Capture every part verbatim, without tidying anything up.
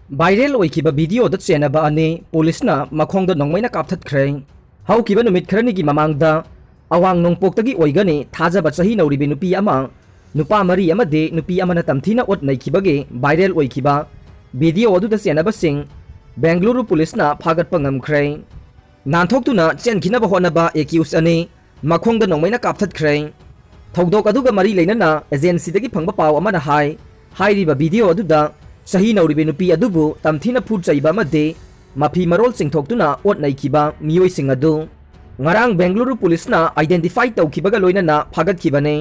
Viral ꯑꯣꯏꯈꯤꯕ videoꯗ ꯆꯦꯟꯅꯕ ꯑꯅꯤ ꯄꯨꯂꯤꯁꯅ ꯃꯈꯣꯡꯗ ꯅꯣꯡꯃꯩꯅ ꯀꯥꯞꯊꯠꯈ꯭ꯔꯦ꯫ ꯍꯧꯈꯤꯕ ꯅꯨꯃꯤꯠ ꯈꯔꯅꯤꯒꯤ ꯃꯃꯥꯡꯗ ꯑꯋꯥꯡ ꯅꯣꯡꯄꯣꯛꯇꯒꯤ ꯑꯣꯏꯒꯅꯤ ꯊꯥꯖꯕ ꯆꯍꯤ ꯅꯧꯔꯤꯕꯤ ꯅꯨꯄꯤ ꯑꯃ, ꯅꯨꯄꯥ ꯃꯔꯤ ꯑꯃꯗꯤ ꯅꯨꯄꯤ ꯑꯃꯅ ꯇꯝꯊꯤꯅ ꯑꯣꯠ ꯅꯩꯈꯤꯕꯒꯤ viral ꯑꯣꯏꯈꯤꯕ video ꯑꯗꯨꯗ ꯆꯦꯟꯅꯕꯁꯤꯡ ꯕꯦꯡꯒꯂꯨꯔꯨ ꯄꯨꯂꯤꯁꯅ ꯐꯥꯒꯠꯄ ꯉꯝꯈ꯭ꯔꯦ꯫ ꯅꯥꯟꯊꯣꯛꯇꯨꯅ ꯆꯦꯟꯈꯤꯅꯕ ꯍꯣꯠꯅꯕ accused ꯑꯅꯤ ꯃꯈꯣꯡꯗ ꯅꯣꯡꯃꯩꯅ ꯀꯥꯞꯊꯠꯈ꯭ꯔꯦ꯫ ꯊꯧꯗꯣꯛ ꯑꯗꯨꯒ ꯃꯔꯤ ꯂꯩꯅꯅ agencyꯗꯒꯤ ꯐꯪꯕ ꯄꯥꯎ ꯑꯃꯅ ꯍꯥꯏ, ꯍꯥꯏꯔꯤꯕ video ꯑꯗꯨꯗ ꯆꯍꯤ ꯅꯧꯔꯤꯕꯤ ꯅꯨꯄꯤ ꯑꯗꯨꯕꯨ ꯇꯝꯊꯤꯅ ꯐꯨ ꯆꯩꯕ ꯑꯃꯗꯤ ꯃꯐꯤ ꯃꯔꯣꯜ ꯆꯤꯡꯊꯣꯛꯇꯨꯅ ꯑꯣꯠ ꯅꯩꯈꯤꯕ ꯃꯤꯑꯣꯏꯁꯤꯡ ꯑꯗꯨ ꯉꯔꯥꯡ ꯕꯦꯡꯒꯂꯨꯔꯨ ꯄꯨꯂꯤꯁꯅ identify ꯇꯧꯈꯤꯕꯒ ꯂꯣꯏꯅꯅ ꯐꯥꯒꯠꯈꯤꯕꯅꯤ꯫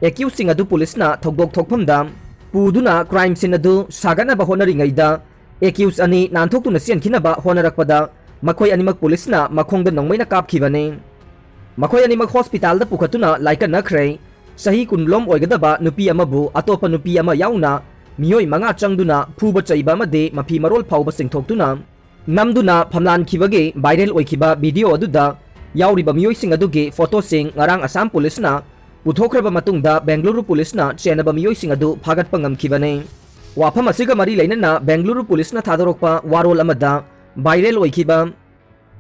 Accusedꯁꯤꯡ ꯑꯗꯨ ꯄꯨꯂꯤꯁꯅ ꯊꯧꯗꯣꯛ ꯊꯣꯛꯐꯝꯗ ꯄꯨꯗꯨꯅ crime scene ꯑꯗꯨ ꯁꯥꯒꯠꯅꯕ ꯍꯣꯠꯅꯔꯤꯉꯩꯗ, accused ꯑꯅꯤ ꯅꯥꯟꯊꯣꯛꯇꯨꯅ ꯆꯦꯟꯈꯤꯅꯕ ꯍꯣꯠꯅꯔꯛꯄꯗ ꯃꯈꯣꯏ ꯑꯅꯤꯃꯛ ꯄꯨꯂꯤꯁꯅ ꯃꯈꯣꯡꯗ ꯅꯣꯡꯃꯩꯅ ꯀꯥꯞꯈꯤꯕꯅꯤ꯫ ꯃꯈꯣꯏ ꯑꯅꯤꯃꯛ hospitalꯗ ꯄꯨꯈꯠꯇꯨꯅ ꯂꯥꯏꯀꯠꯅꯈ꯭ꯔꯦ꯫ ꯆꯍꯤ ꯀꯨꯟ ꯂꯣꯝ ꯑꯣꯏꯒꯗꯕ ꯅꯨꯄꯤ ꯑꯃꯕꯨ ꯑꯇꯣꯞꯄ ꯅꯨꯄꯤ ꯑꯃ ꯌꯥꯎꯅ ꯃꯤꯑꯣꯏ ꯃꯉꯥ ꯆꯪꯗꯨꯅ ꯐꯨꯕ ꯆꯩꯕ ꯑꯃꯗꯤ ꯃꯐꯤ ꯃꯔꯣꯜ ꯐꯥꯎꯕ ꯆꯤꯡꯊꯣꯛꯇꯨꯅ ꯅꯝꯗꯨꯅ ꯐꯝꯂꯥꯟꯈꯤꯕꯒꯤ viral ꯑꯣꯏꯈꯤꯕ video ꯑꯗꯨꯗ ꯌꯥꯎꯔꯤꯕ ꯃꯤꯑꯣꯏꯁꯤꯡ ꯑꯗꯨꯒꯤ photoꯁꯤꯡ ꯉꯔꯥꯡ ꯑꯁꯥꯝ ꯄꯨꯂꯤꯁꯅ ꯄꯨꯊꯣꯛꯈ꯭ꯔꯕ ꯃꯇꯨꯡꯗ ꯕꯦꯡꯒꯂꯨꯔꯨ ꯄꯨꯂꯤꯁꯅ ꯆꯦꯟꯅꯕ ꯃꯤꯑꯣꯏꯁꯤꯡ ꯑꯗꯨ ꯐꯥꯒꯠꯄ ꯉꯝꯈꯤꯕꯅꯤ꯫ ꯋꯥꯐꯝ ꯑꯁꯤꯒ ꯃꯔꯤ ꯂꯩꯅꯅ ꯕꯦꯡꯒꯂꯨꯔꯨ ꯄꯨꯂꯤꯁꯅ ꯊꯥꯗꯣꯔꯛꯄ ꯋꯥꯔꯣꯜ ꯑꯃꯗ viral ꯑꯣꯏꯈꯤꯕ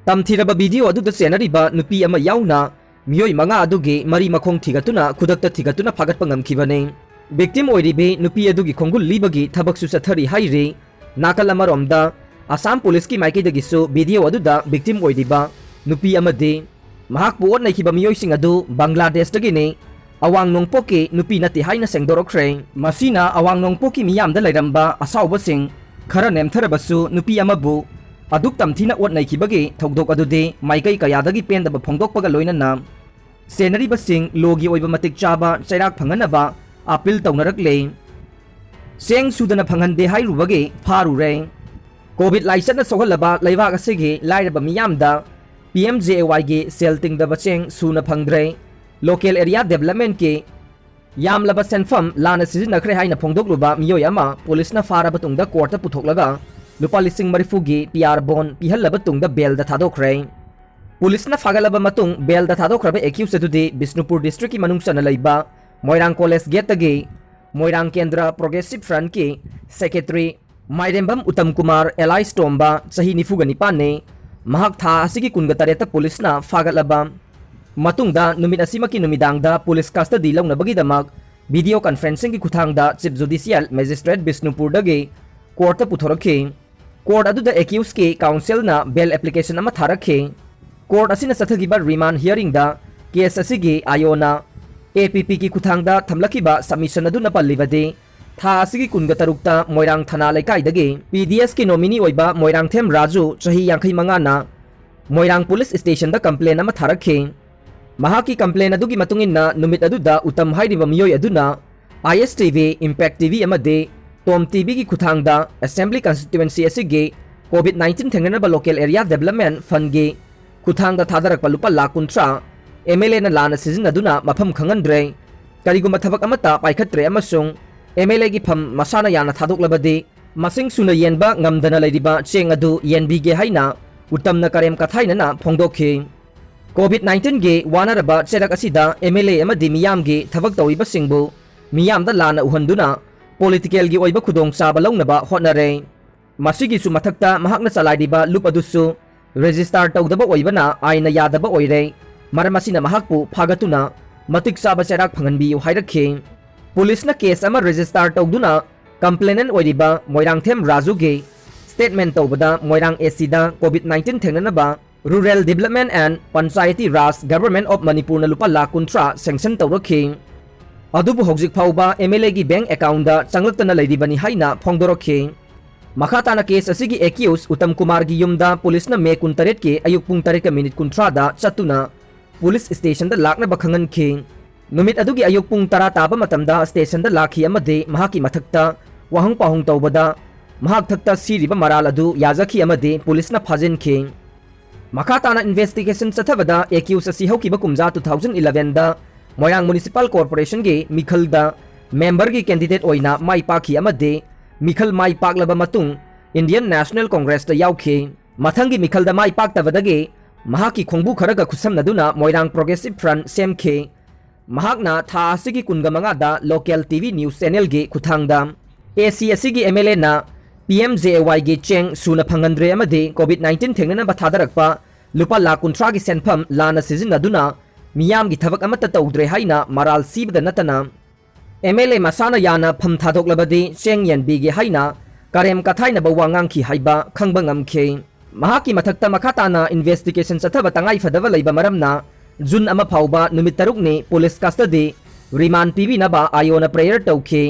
ꯇꯝꯊꯤꯔꯕ video ꯑꯗꯨꯗ ꯆꯦꯟꯅꯔꯤꯕ ꯅꯨꯄꯤ ꯑꯃ ꯌꯥꯎꯅ ꯃꯤꯑꯣꯏ ꯃꯉꯥ ꯑꯗꯨꯒꯤ ꯃꯔꯤ ꯃꯈꯣꯡ ꯊꯤꯒꯠꯇꯨꯅ ꯈꯨꯗꯛꯇ ꯊꯤꯒꯠꯇꯨꯅ ꯐꯥꯒꯠꯄ ꯉꯝꯈꯤꯕꯅꯤ꯫ Victim ꯑꯣꯏꯔꯤꯕꯤ ꯅꯨꯄꯤ ꯑꯗꯨꯒꯤ ꯈꯣꯡꯒꯨꯜ ꯂꯤꯕꯒꯤ ꯊꯕꯛꯁꯨ ꯆꯠꯊꯔꯤ ꯍꯥꯏꯔꯤ꯫ ꯅꯥꯀꯜ ꯑꯃꯔꯣꯝꯗ, ꯑꯁꯥꯝ ꯄꯨꯂꯤꯁꯀꯤ ꯃꯥꯏꯀꯩꯗꯒꯤꯁꯨ video ꯑꯗꯨꯗ victim ꯑꯣꯏꯔꯤꯕ ꯅꯨꯄꯤ ꯑꯃꯗꯤ ꯃꯍꯥꯛꯄꯨ ꯑꯣꯠ ꯅꯩꯈꯤꯕ ꯃꯤꯑꯣꯏꯁꯤꯡ ꯑꯗꯨ ꯕꯪꯒ꯭ꯂꯥꯗꯦꯁꯇꯒꯤꯅꯤ, ꯑꯋꯥꯡ ꯅꯣꯡꯄꯣꯛꯀꯤ ꯅꯨꯄꯤ ꯅꯠꯇꯦ ꯍꯥꯏꯅ ꯁꯦꯡꯗꯣꯔꯛꯈ꯭ꯔꯦ꯫ ꯃꯁꯤꯅ ꯑꯋꯥꯡ ꯅꯣꯡꯄꯣꯛꯀꯤ ꯃꯤꯌꯥꯝꯗ ꯂꯩꯔꯝꯕ ꯑꯁꯥꯎꯕꯁꯤꯡ ꯈꯔ ꯅꯦꯝꯊꯔꯕꯁꯨ ꯅꯨꯄꯤ ꯑꯃꯕꯨ ꯑꯗꯨꯛ ꯇꯝꯊꯤꯅ ꯑꯣꯠ ꯅꯩꯈꯤꯕꯒꯤ ꯊꯧꯗꯣꯛ ꯑꯗꯨꯗꯤ ꯃꯥꯏꯀꯩ ꯀꯌꯥꯗꯒꯤ ꯄꯦꯟꯗꯕ ꯐꯣꯡꯗꯣꯛꯄꯒ ꯂꯣꯏꯅꯅ ꯆꯦꯟꯅꯔꯤꯕꯁꯤꯡ ꯂꯣꯒꯤ ꯑꯣꯏꯕ ꯃꯇꯤꯛ ꯆꯥꯕ ꯆꯩꯔꯥꯛ ꯐꯪꯍꯟꯅꯕ appeal ꯇꯧꯅꯔꯛꯂꯦ꯫ ꯆꯦꯡ ꯁꯨꯗꯅ ꯐꯪꯍꯟꯗꯦ ꯍꯥꯏꯔꯨꯕꯒꯤ ꯐꯥꯔꯨꯔꯦ꯫ ꯀꯣꯚꯤꯗ ꯂꯥꯏꯆꯠꯅ ꯁꯣꯛꯍꯜꯂꯕ ꯂꯩꯕꯥꯛ ꯑꯁꯤꯒꯤ ꯂꯥꯏꯔꯕ ꯃꯤꯌꯥꯝꯗ ꯄꯤ ꯑꯦꯝ ꯖꯦ ꯑꯦ ꯋꯥꯏꯒꯤ ꯁꯦꯜ ꯇꯤꯡꯗꯕ ꯆꯦꯡ ꯁꯨꯅ ꯐꯪꯗ꯭ꯔꯦ꯫ Local area developmentꯀꯤ ꯌꯥꯝꯂꯕ ꯁꯦꯟꯐꯝ ꯂꯥꯟꯅ ꯁꯤꯖꯤꯟꯅꯈ꯭ꯔꯦ ꯍꯥꯏꯅ ꯐꯣꯡꯗꯣꯛꯂꯨꯕ ꯃꯤꯑꯣꯏ ꯑꯃ ꯄꯨꯂꯤꯁꯅ ꯐꯥꯔꯕ ꯇꯨꯡꯗ ꯀꯣꯔꯠꯇ ꯄꯨꯊꯣꯛꯂꯒ ꯂꯨꯄꯥ ꯂꯤꯁꯤꯡ ꯃꯔꯤꯐꯨꯒꯤ ꯄꯤ ꯑꯥꯔ ꯕꯣꯟ ꯄꯤꯍꯜꯂꯕ ꯇꯨꯡꯗ ꯕꯦꯜꯗ ꯊꯥꯗꯣꯛꯈ꯭ꯔꯦ꯫ ꯄꯨꯂꯤꯁꯅ ꯐꯥꯒꯠꯂꯕ ꯃꯇꯨꯡ ꯕꯦꯜꯗ ꯊꯥꯗꯣꯛꯈ꯭ꯔꯕ ꯑꯦꯀ꯭ꯌꯨꯁ ꯑꯗꯨꯗꯤ ꯕꯤꯁꯅꯨꯄꯨꯔ ꯗꯤꯁꯇ꯭ꯔꯤꯛꯀꯤ ꯃꯅꯨꯡ ꯆꯟꯅ ꯂꯩꯕ ꯃꯣꯏꯔꯥꯡ ꯀꯣꯂꯦꯖ ꯒꯦꯠꯇꯒꯤ ꯃꯣꯏꯔꯥꯡ ꯀꯦꯟꯗ꯭ꯔ progressive ꯐ꯭ꯔꯟꯠꯀꯤ secretary ꯃꯥꯏꯔꯦꯝꯕꯝ Uttam Kumar alias ꯇꯣꯝꯕ, ꯆꯍꯤ ꯅꯤꯐꯨꯒ ꯅꯤꯄꯥꯟꯅꯤ꯫ ꯃꯍꯥꯛ ꯊꯥ ꯑꯁꯤꯒꯤ ꯀꯨꯟꯒ ꯇꯔꯦꯠꯇ ꯄꯨꯂꯤꯁꯅ ꯐꯥꯒꯠꯂꯕ ꯃꯇꯨꯡꯗ ꯅꯨꯃꯤꯠ ꯑꯁꯤꯃꯛꯀꯤ ꯅꯨꯃꯤꯗꯥꯡꯗ ꯄꯨꯂꯤꯁ custody ꯂꯧꯅꯕꯒꯤꯗꯃꯛ video conferencingꯒꯤ ꯈꯨꯠꯊꯥꯡꯗ Chief Judicial Magistrate ꯕꯤꯁꯅꯨꯄꯨꯔꯗꯒꯤ courtꯇ ꯄꯨꯊꯣꯔꯛꯈꯤ꯫ Court ꯑꯗꯨꯗ accusedꯀꯤ counselꯅ bail application ꯑꯃ ꯊꯥꯔꯛꯈꯤ꯫ Court ꯑꯁꯤꯅ ꯆꯠꯊꯈꯤꯕ remand hearingꯗ case ꯑꯁꯤꯒꯤ ꯑꯥꯏꯑꯣꯅ APPꯒꯤ ꯈꯨꯠꯊꯥꯡꯗ ꯊꯝꯂꯛꯈꯤꯕ submission ꯑꯗꯨꯅ ꯄꯜꯂꯤꯕꯗꯤ, ꯊꯥ ꯑꯁꯤꯒꯤ ꯀꯨꯟꯒ ꯇꯔꯨꯛꯇ ꯃꯣꯏꯔꯥꯡ ꯊꯅꯥ ꯂꯩꯀꯥꯏꯗꯒꯤ PDSꯀꯤ nominee ꯑꯣꯏꯕ ꯃꯣꯏꯔꯥꯡꯊꯦꯝ ꯔꯥꯖꯨ, ꯆꯍꯤ ꯌꯥꯡꯈꯩ ꯃꯉꯥꯅ ꯃꯣꯏꯔꯥꯡ police stationꯗ complaint ꯑꯃ ꯊꯥꯔꯛꯈꯤ꯫ ꯃꯍꯥꯛꯀꯤ complaint ꯑꯗꯨꯒꯤ ꯃꯇꯨꯡ ꯏꯟꯅ ꯅꯨꯃꯤꯠ ꯑꯗꯨꯗ ꯎꯇꯝ ꯍꯥꯏꯔꯤꯕ ꯃꯤꯑꯣꯏ ꯑꯗꯨꯅ ISTV, Impact TV ꯑꯃꯗꯤ Tom TVꯒꯤ ꯈꯨꯠꯊꯥꯡꯗ Assembly Constituency ꯑꯁꯤꯒꯤ COVID nineteen ꯊꯦꯡꯅꯅꯕ Local Area Development Fundꯒꯤ ꯈꯨꯠꯊꯥꯡꯗ ꯊꯥꯗꯔꯛꯄ ꯂꯨꯄꯥ ꯂꯥꯈ ꯀꯨꯟꯊ꯭ꯔꯥ MLAꯅ ꯂꯥꯟꯅ ꯁꯤꯖꯤꯟꯅꯗꯨꯅ ꯃꯐꯝ ꯈꯪꯍꯟꯗ꯭ꯔꯦ, ꯀꯔꯤꯒꯨꯝꯕ ꯊꯕꯛ ꯑꯃꯠꯇ ꯄꯥꯏꯈꯠꯇ꯭ꯔꯦ ꯑꯃꯁꯨꯡ MLAꯒꯤ fund ꯃꯁꯥꯅ ꯌꯥꯅ ꯊꯥꯗꯣꯛꯂꯕꯗꯤ ꯃꯁꯤꯡ ꯁꯨꯅ ꯌꯦꯟꯕ ꯉꯝꯗꯅ ꯂꯩꯔꯤꯕ ꯆꯦꯡ ꯑꯗꯨ ꯌꯦꯟꯕꯤꯒꯦ ꯍꯥꯏꯅ ꯎꯇꯝꯅ ꯀꯔꯦꯝ ꯀꯊꯥꯏꯅꯅ ꯐꯣꯡꯗꯣꯛꯈꯤ꯫ COVID nineteenꯒꯤ ꯋꯥꯅꯔꯕ ꯆꯩꯔꯛ ꯑꯁꯤꯗ MLA ꯑꯃꯗꯤ ꯃꯤꯌꯥꯝꯒꯤ ꯊꯕꯛ ꯇꯧꯔꯤꯕꯁꯤꯡꯕꯨ ꯃꯤꯌꯥꯝꯗ ꯂꯥꯟꯅ ꯎꯍꯟꯗꯨꯅ politicalꯒꯤ ꯑꯣꯏꯕ ꯈꯨꯗꯣꯡꯆꯥꯕ ꯂꯧꯅꯕ ꯍꯣꯠꯅꯔꯦ꯫ ꯃꯁꯤꯒꯤꯁꯨ ꯃꯊꯛꯇ ꯃꯍꯥꯛꯅ ꯆꯂꯥꯏꯔꯤꯕ ꯂꯨꯞ ꯑꯗꯨꯁꯨ register ꯇꯧꯗꯕ ꯑꯣꯏꯕꯅ ꯑꯥꯏꯟꯅ ꯌꯥꯗꯕ ꯑꯣꯏꯔꯦ꯫ ꯃꯔꯝ ꯑꯁꯤꯅ ꯃꯍꯥꯛꯄꯨ ꯐꯥꯒꯠꯇꯨꯅ ꯃꯇꯤꯛ ꯆꯥꯕ ꯆꯩꯔꯥꯛ ꯐꯪꯍꯟꯕꯤꯌꯨ ꯍꯥꯏꯔꯛꯈꯤ꯫ ꯄꯨꯂꯤꯁꯅ case ꯑꯃ register ꯇꯧꯗꯨꯅ complainant ꯑꯣꯏꯔꯤꯕ ꯃꯣꯏꯔꯥꯡꯊꯦꯝ ꯔꯥꯖꯨꯒꯤ statement ꯇꯧꯕꯗ ꯃꯣꯏꯔꯥꯡ ACꯗ COVID nineteen ꯊꯦꯡꯅꯅꯕ Rural Development and Panchayati Raj Government of Manipurꯅ ꯂꯨꯄꯥ ꯂꯥꯈ ꯀꯨꯟꯊ꯭ꯔꯥ sanction ꯇꯧꯔꯛꯈꯤ꯫ ꯑꯗꯨꯕꯨ ꯍꯧꯖꯤꯛ ꯐꯥꯎꯕ MLAꯒꯤ bank accountꯇ ꯆꯪꯂꯛꯇꯅ ꯂꯩꯔꯤꯕꯅꯤ ꯍꯥꯏꯅ ꯐꯣꯡꯗꯣꯔꯛꯈꯤ꯫ ꯃꯈꯥ ꯇꯥꯅ case ꯑꯁꯤꯒꯤ accused ꯎꯇꯝ ꯀꯨꯃꯥꯔꯒꯤ ꯌꯨꯝꯗ ꯄꯨꯂꯤꯁꯅ ꯃꯦ ꯀꯨꯟꯇꯔꯦꯠꯀꯤ ꯑꯌꯨꯛ ꯄꯨꯡ ꯇꯔꯦꯠꯀ ꯃꯤꯅꯤꯠ ꯀꯨꯟꯊ꯭ꯔꯥꯗ ꯆꯠꯇꯨꯅ ꯄꯨꯂꯤꯁ stationꯗ ꯂꯥꯛꯅꯕ ꯈꯪꯍꯟꯈꯤ꯫ ꯅꯨꯃꯤꯠ ꯑꯗꯨꯒꯤ ꯑꯌꯨꯛ ꯄꯨꯡ ꯇꯔꯥ ꯇꯥꯕ ꯃꯇꯝꯗ stationꯗ ꯂꯥꯛꯈꯤ ꯑꯃꯗꯤ ꯃꯍꯥꯛꯀꯤ ꯃꯊꯛꯇ ꯋꯥꯍꯪ ꯄꯥꯎꯍꯪ ꯇꯧꯕꯗ ꯃꯍꯥꯛ ꯊꯛꯇ ꯁꯤꯔꯤꯕ ꯃꯔꯥꯜ ꯑꯗꯨ ꯌꯥꯖꯈꯤ ꯑꯃꯗꯤ ꯄꯨꯂꯤꯁꯅ ꯐꯥꯖꯤꯟꯈꯤ꯫ ꯃꯈꯥ ꯇꯥꯅ investigation ꯆꯠꯊꯕꯗ accused ꯑꯁꯤ ꯍꯧꯈꯤꯕ ꯀꯨꯝꯖꯥ two thousand elevenꯗ ꯃꯣꯏꯔꯥꯡ Municipal Corporationꯒꯤ ꯃꯤꯈꯜꯗ memberꯒꯤ candidate ꯑꯣꯏꯅ ꯃꯥꯏ ꯄꯥꯛꯈꯤ ꯑꯃꯗꯤ ꯃꯤꯈꯜ ꯃꯥꯏ ꯄꯥꯛꯂꯕ ꯃꯇꯨꯡ Indian National Congressꯇ ꯌꯥꯎꯈꯤ꯫ ꯃꯊꯪꯒꯤ ꯃꯤꯈꯜꯗ ꯃꯥꯏ ꯄꯥꯛꯇꯕꯗꯒꯤ ꯃꯍꯥꯛꯀꯤ ꯈꯣꯡꯕꯨ ꯈꯔꯒ ꯈꯨꯠꯁꯝꯅꯗꯨꯅ Moirang Progressive Front ꯁꯦꯝꯈꯤ꯫ ꯃꯍꯥꯛꯅ ꯊꯥ ꯑꯁꯤꯒꯤ ꯀꯨꯟꯒ ꯃꯉꯥꯗ local TV news channelꯒꯤ ꯈꯨꯠꯊꯥꯡꯗ AC ꯑꯁꯤꯒꯤ MLAꯅ ꯄꯤ ꯑꯦꯝ ꯖꯦ ꯑꯦ ꯋꯥꯏꯒꯤ ꯆꯦꯡ ꯁꯨꯅ ꯐꯪꯍꯟꯗ꯭ꯔꯦ ꯑꯃꯗꯤ ꯀꯣꯚꯤꯗ ꯅꯥꯏꯟꯇꯤꯟ ꯊꯦꯡꯅꯅꯕ ꯊꯥꯗꯔꯛꯄ ꯂꯨꯄꯥ ꯂꯥꯈ ꯀꯨꯟꯊ꯭ꯔꯥꯒꯤ ꯁꯦꯟꯐꯝ ꯂꯥꯟꯅ ꯁꯤꯖꯤꯟꯅꯗꯨꯅ ꯃꯤꯌꯥꯝꯒꯤ ꯊꯕꯛ ꯑꯃꯠꯇ ꯇꯧꯗ꯭ꯔꯦ ꯍꯥꯏꯅ ꯃꯔꯥꯜ ꯁꯤꯕꯗ ꯅꯠꯇꯅ ꯑꯦꯝ ꯑꯦꯜ ꯑꯦ ꯃꯁꯥꯅ ꯌꯥꯅ ꯐꯝ ꯊꯥꯗꯣꯛꯂꯕꯗꯤ ꯆꯦꯡ ꯌꯦꯟꯕꯤꯒꯦ ꯍꯥꯏꯅ ꯀꯔꯦꯝ ꯀꯊꯥꯏꯅꯕ ꯋꯥ ꯉꯥꯡꯈꯤ ꯍꯥꯏꯕ ꯈꯪꯕ ꯉꯝꯈꯤ꯫ ꯃꯍꯥꯛꯀꯤ ꯃꯊꯛꯇ ꯃꯈꯥ ꯇꯥꯅ ꯏꯟꯚꯦꯁꯇꯤꯒꯦꯁꯟ ꯆꯠꯊꯕ ꯇꯉꯥꯏ ꯐꯗꯕ ꯂꯩꯕ ꯃꯔꯝꯅ ꯖꯨꯟ ꯑꯃ ꯐꯥꯎꯕ ꯅꯨꯃꯤꯠ ꯇꯔꯨꯛꯅꯤ ꯄꯨꯂꯤꯁ ꯀꯁꯇꯗꯤ ꯔꯤꯃꯥꯟ ꯄꯤꯕꯤꯅꯕ ꯑꯥꯏꯑꯣꯅ ꯄ꯭ꯔꯦꯌꯔ ꯇꯧꯈꯤ꯫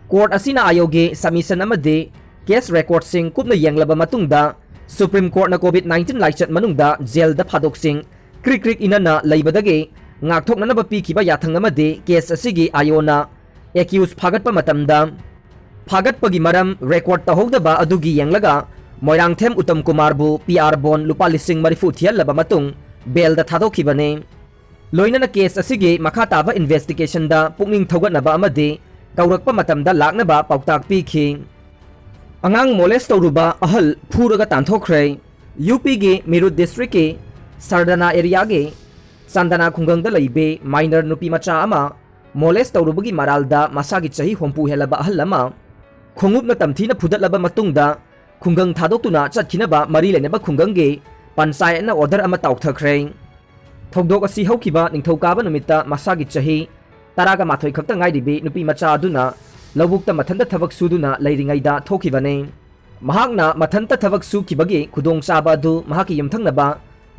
ꯀꯣꯔꯠ ꯑꯁꯤꯅ ꯑꯥꯏꯑꯣꯒꯤ ꯁꯕꯃꯤꯁꯟ ꯑꯃꯗꯤ ꯀꯦꯁ ꯔꯦꯀꯣꯔꯗꯁꯤꯡ ꯀꯨꯞꯅ ꯌꯦꯡꯂꯕ ꯃꯇꯨꯡꯗ ꯁꯨꯄ꯭ꯔꯤꯝ ꯀꯣꯔꯠꯅ ꯀꯣꯚꯤꯗ ꯅꯥꯏꯟꯇꯤꯟ ꯂꯥꯏꯆꯠ ꯃꯅꯨꯡꯗ ꯖꯦꯜꯗ ꯐꯥꯗꯣꯛꯁꯤꯡ ꯀ꯭ꯔꯤꯛ ꯀ꯭ꯔꯤꯛ ꯏꯅꯅ ꯂꯩꯕꯗꯒꯤ ꯉꯥꯛꯊꯣꯛꯅꯅꯕ ꯄꯤꯈꯤꯕ ꯌꯥꯊꯪ ꯑꯃꯗꯤ ꯀꯦꯁ ꯑꯁꯤꯒꯤ ꯑꯥꯏꯑꯣꯅ ꯑꯦꯀ꯭ꯌꯨꯁ ꯐꯥꯒꯠꯄ ꯃꯇꯝꯗ ꯐꯥꯒꯠꯄꯒꯤ ꯃꯔꯝ ꯔꯦꯀꯣꯔꯗ ꯇꯧꯍꯧꯗꯕ ꯑꯗꯨꯒꯤ ꯌꯦꯡꯂꯒ ꯃꯣꯏꯔꯥꯡꯊꯦꯝ ꯎꯇꯝ ꯀꯨꯃꯥꯔꯕꯨ ꯄꯤ ꯑꯥꯔ ꯕꯣꯟ ꯂꯨꯄꯥ ꯂꯤꯁꯤꯡ ꯃꯔꯤꯐꯨ ꯊꯤꯍꯜꯂꯕ ꯃꯇꯨꯡ ꯕꯦꯜꯗ ꯊꯥꯗꯣꯛꯈꯤꯕꯅꯤ꯫ ꯂꯣꯏꯅꯅ ꯀꯦꯁ ꯑꯁꯤꯒꯤ ꯃꯈꯥ ꯇꯥꯕ ꯏꯟꯚꯦꯁꯇꯤꯒꯦꯁꯟꯗ ꯄꯨꯛꯅꯤꯡ ꯊꯧꯒꯠꯅꯕ ꯑꯃꯗꯤ ꯀꯧꯔꯛꯄ ꯃꯇꯝꯗ ꯂꯥꯛꯅꯕ ꯄꯥꯎꯇꯥꯛ ꯄꯤꯈꯤ꯫ ꯑꯉꯥꯡ ꯃꯣꯂꯦꯁ ꯇꯧꯔꯨꯕ ꯑꯍꯜ ꯐꯨꯔꯒ ꯇꯥꯟꯊꯣꯛꯈ꯭ꯔꯦ꯫ ꯌꯨ ꯄꯤꯒꯤ ꯃꯤꯔꯨꯠ ꯗꯤꯁꯇ꯭ꯔꯤꯛꯀꯤ ꯁꯔꯗꯅꯥ ꯑꯦꯔꯤꯌꯥꯒꯤ ꯆꯥꯟꯗꯅꯥ ꯈꯨꯡꯒꯪꯗ ꯂꯩꯕꯤ ꯃꯥꯏꯅꯔ ꯅꯨꯄꯤ ꯃꯆꯥ ꯑꯃ ꯃꯣꯂꯦꯁ ꯇꯧꯔꯨꯕꯒꯤ ꯃꯔꯥꯜꯗ ꯃꯁꯥꯒꯤ ꯆꯍꯤ ꯍꯨꯝꯐꯨ ꯍꯦꯜꯂꯕ ꯑꯍꯜ ꯑꯃ ꯈꯣꯡꯎꯞꯅ ꯇꯝꯊꯤꯅ ꯐꯨꯗꯠꯂꯕ ꯃꯇꯨꯡꯗ ꯈꯨꯡꯒꯪ ꯊꯥꯗꯣꯛꯇꯨꯅ ꯆꯠꯈꯤꯅꯕ ꯃꯔꯤ ꯂꯩꯅꯕ ꯈꯨꯡꯒꯪꯒꯤ ꯄꯟꯆꯥꯌꯠꯅ ꯑꯣꯔꯗꯔ ꯑꯃ ꯇꯥꯎꯊꯈ꯭ꯔꯦ꯫ ꯊꯧꯗꯣꯛ ꯑꯁꯤ ꯍꯧꯈꯤꯕ ꯅꯤꯡꯊꯧꯀꯥꯕ ꯅꯨꯃꯤꯠꯇ ꯃꯁꯥꯒꯤ ꯆꯍꯤ ꯇꯔꯥꯒ ꯃꯥꯊꯣꯏ ꯈꯛꯇ ꯉꯥꯏꯔꯤꯕꯤ ꯅꯨꯄꯤ ꯃꯆꯥ ꯑꯗꯨꯅ ꯂꯧꯕꯨꯛꯇ ꯃꯊꯟꯇ ꯊꯕꯛ ꯁꯨꯗꯨꯅ ꯂꯩꯔꯤꯉꯩꯗ ꯊꯣꯛꯈꯤꯕꯅꯤ꯫ ꯃꯍꯥꯛꯅ ꯃꯊꯟꯇ ꯊꯕꯛ ꯁꯨꯈꯤꯕꯒꯤ ꯈꯨꯗꯣꯡꯆꯥꯕ ꯑꯗꯨ ꯃꯍꯥꯛꯀꯤ ꯌꯨꯝꯊꯪꯅꯕ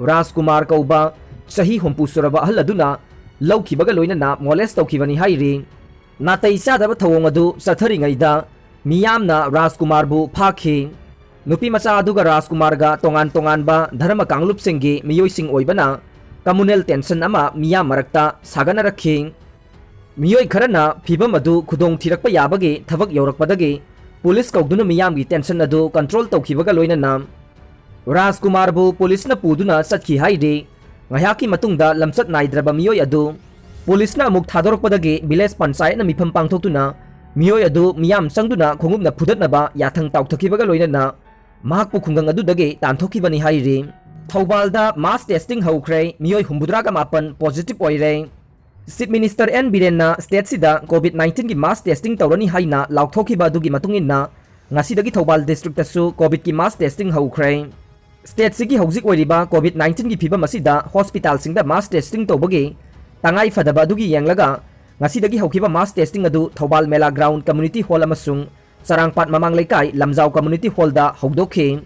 ꯔꯥꯖꯀꯨꯃꯥꯔ ꯀꯧꯕ ꯆꯍꯤ ꯍꯨꯝꯐꯨ ꯁꯨꯔꯕ ꯑꯍꯜ ꯑꯗꯨꯅ ꯂꯧꯈꯤꯕꯒ ꯂꯣꯏꯅꯅ ꯃꯣꯂꯦꯁ ꯇꯧꯈꯤꯕꯅꯤ ꯍꯥꯏꯔꯤ꯫ ꯅꯥꯇꯩ ꯆꯥꯗꯕ ꯊꯧꯑꯣꯡ ꯑꯗꯨ ꯆꯠꯊꯔꯤꯉꯩꯗ ꯃꯤꯌꯥꯝꯅ ꯔꯥꯖꯀꯨꯃꯥꯔꯕꯨ ꯐꯥꯈꯤ꯫ ꯅꯨꯄꯤ ꯃꯆꯥ ꯑꯗꯨꯒ ꯔꯥꯖꯀꯨꯃꯥꯔꯒ ꯇꯣꯉꯥꯟ ꯇꯣꯉꯥꯟꯕ ꯙꯔꯃ ꯀꯥꯡꯂꯨꯞꯁꯤꯡꯒꯤ ꯃꯤꯑꯣꯏꯁꯤꯡ ꯑꯣꯏꯕꯅ ꯀꯝꯃꯨꯅꯦꯜ ꯇꯦꯟꯁꯟ ꯑꯃ ꯃꯤꯌꯥꯝ ꯃꯔꯛꯇ ꯁꯥꯒꯠꯅꯔꯛꯈꯤ꯫ ꯃꯤꯑꯣꯏ ꯈꯔꯅ ꯐꯤꯚꯝ ꯑꯗꯨ ꯈꯨꯗꯣꯡ ꯊꯤꯔꯛꯄ ꯌꯥꯕꯒꯤ ꯊꯕꯛ ꯌꯧꯔꯛꯄꯗꯒꯤ ꯄꯨꯂꯤꯁ ꯀꯧꯗꯨꯅ ꯃꯤꯌꯥꯝꯒꯤ ꯇꯦꯟꯁꯟ ꯑꯗꯨ ꯀꯟꯇ꯭ꯔꯣꯜ ꯇꯧꯈꯤꯕꯒ ꯂꯣꯏꯅꯅ ꯔꯥꯖꯀꯨꯃꯥꯔꯕꯨ ꯄꯨꯂꯤꯁꯅ ꯄꯨꯗꯨꯅ ꯆꯠꯈꯤ ꯍꯥꯏꯔꯤ꯫ ꯉꯥꯏꯍꯥꯛꯀꯤ ꯃꯇꯨꯡꯗ ꯂꯝꯆꯠ ꯅꯥꯏꯗ꯭ꯔꯕ ꯃꯤꯑꯣꯏ ꯑꯗꯨ ꯄꯨꯂꯤꯁꯅ ꯑꯃꯨꯛ ꯊꯥꯗꯣꯔꯛꯄꯗꯒꯤ ꯚꯤꯂꯦꯖ ꯄꯟꯆꯥꯌꯠꯅ ꯃꯤꯐꯝ ꯄꯥꯡꯊꯣꯛꯇꯨꯅ ꯃꯤꯑꯣꯏ ꯑꯗꯨ ꯃꯤꯌꯥꯝ ꯆꯪꯗꯨꯅ ꯈꯣꯡꯎꯞꯅ ꯐꯨꯗꯠꯅꯕ ꯌꯥꯊꯪ ꯇꯥꯎꯊꯈꯤꯕꯒ ꯂꯣꯏꯅꯅ ꯃꯍꯥꯛꯄꯨ ꯈꯨꯡꯒꯪ ꯑꯗꯨꯗꯒꯤ ꯇꯥꯟꯊꯣꯛꯈꯤꯕꯅꯤ ꯍꯥꯏꯔꯤ꯫ ꯊꯧꯕꯥꯜꯗ ꯃꯥꯁ ꯇꯦꯁꯇꯤꯡ ꯍꯧꯈ꯭ꯔꯦ, ꯃꯤꯑꯣꯏ ꯍꯨꯝꯐꯨꯇꯔꯥꯒ ꯃꯥꯄꯟ ꯄꯣꯖꯤꯇꯤꯚ ꯑꯣꯏꯔꯦ꯫ ꯆꯤꯐ ꯃꯤꯅꯤꯁꯇꯔ ꯑꯦꯟ ꯕꯤꯔꯦꯟꯅ ꯁ꯭ꯇꯦꯠꯁꯤꯗ ꯀꯣꯚꯤꯗ ꯅꯥꯏꯟꯇꯤꯟꯒꯤ ꯃꯥꯁ ꯇꯦꯁꯇꯤꯡ ꯇꯧꯔꯅꯤ ꯍꯥꯏꯅ ꯂꯥꯎꯊꯣꯛꯈꯤꯕ ꯑꯗꯨꯒꯤ ꯃꯇꯨꯡ ꯏꯟꯅ ꯉꯁꯤꯗꯒꯤ ꯊꯧꯕꯥꯜ districtꯇꯁꯨ COVIDꯀꯤ mass testing ꯍꯧꯈ꯭ꯔꯦ꯫ Stateꯁꯤꯒꯤ ꯍꯧꯖꯤꯛ ꯑꯣꯏꯔꯤꯕ COVID nineteen ꯒꯤ ꯐꯤꯕꯝ ꯑꯁꯤꯗ hospitalꯁꯤꯡꯗ mass testing ꯇꯧꯕꯒꯤ ꯇꯉꯥꯏ ꯐꯗꯕ ꯑꯗꯨꯒꯤ ꯌꯦꯡꯂꯒ ꯉꯁꯤꯗꯒꯤ ꯍꯧꯈꯤꯕ mass testing ꯑꯗꯨ ꯊꯧꯕꯥꯜ ꯃꯦꯂꯥ ground community hall ꯑꯃꯁꯨꯡ ꯆꯔꯥꯡꯄꯥꯠ ꯃꯃꯥꯡ ꯂꯩꯀꯥꯏ ꯂꯝꯖꯥꯎ community hallꯗ ꯍꯧꯗꯣꯛꯈꯤ꯫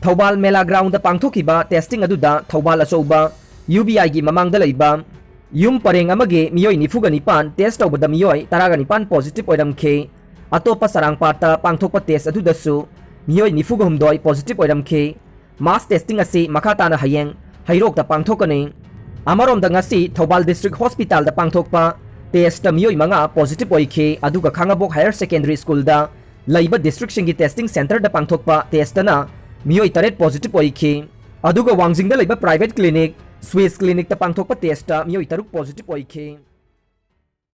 ꯊꯧꯕꯥꯜ ꯃꯦꯂꯥ groundꯗ ꯄꯥꯡꯊꯣꯛꯈꯤꯕ testing ꯑꯗꯨꯗ ꯊꯧꯕꯥꯜ ꯑꯆꯧꯕ UBIꯒꯤ ꯃꯃꯥꯡꯗ ꯂꯩꯕ ꯌꯨꯝ ꯄꯔꯦꯡ ꯑꯃꯒꯤ ꯃꯤꯑꯣꯏ ꯅꯤꯐꯨꯒ ꯅꯤꯄꯥꯟ test ꯇꯧꯕꯗ ꯃꯤꯑꯣꯏ ꯇꯔꯥꯒ ꯅꯤꯄꯥꯟ positive ꯑꯣꯏꯔꯝꯈꯤ꯫ ꯑꯇꯣꯞꯄ ꯆꯔꯥꯡꯄꯥꯠꯇ ꯄꯥꯡꯊꯣꯛꯄ test ꯑꯗꯨꯗꯁꯨ ꯃꯤꯑꯣꯏ ꯅꯤꯐꯨꯒ ꯍꯨꯝꯗꯣꯏ positive ꯑꯣꯏꯔꯝꯈꯤ꯫ Mass testing ꯑꯁꯤ ꯃꯈꯥ ꯇꯥꯅ ꯍꯌꯦꯡ ꯍꯩꯔꯣꯛꯇ ꯄꯥꯡꯊꯣꯛꯀꯅꯤ꯫ ꯑꯃꯔꯣꯝꯗ ꯉꯁꯤ ꯊꯧꯕꯥꯜ district hospitalꯗ ꯄꯥꯡꯊꯣꯛꯄ testꯇ ꯃꯤꯑꯣꯏ ꯃꯉꯥ positive ꯑꯣꯏꯈꯤ, ꯑꯗꯨꯒ ꯈꯥꯉꯕꯣꯛ higher secondary schoolꯗ ꯂꯩꯕ districtꯁꯤꯡꯒꯤ testing centreꯗ ꯄꯥꯡꯊꯣꯛꯄ testꯇꯅ ꯃꯤꯑꯣꯏ ꯇꯔꯦꯠ positive ꯑꯣꯏꯈꯤ꯫ ꯑꯗꯨꯒ ꯋꯥꯡꯖꯤꯡꯗ ꯂꯩꯕ private clinic Swiss Clinicꯇ ꯄꯥꯡꯊꯣꯛꯄ testꯇ ꯃꯤꯑꯣꯏ ꯇꯔꯨꯛ positive ꯑꯣꯏꯈꯤ꯫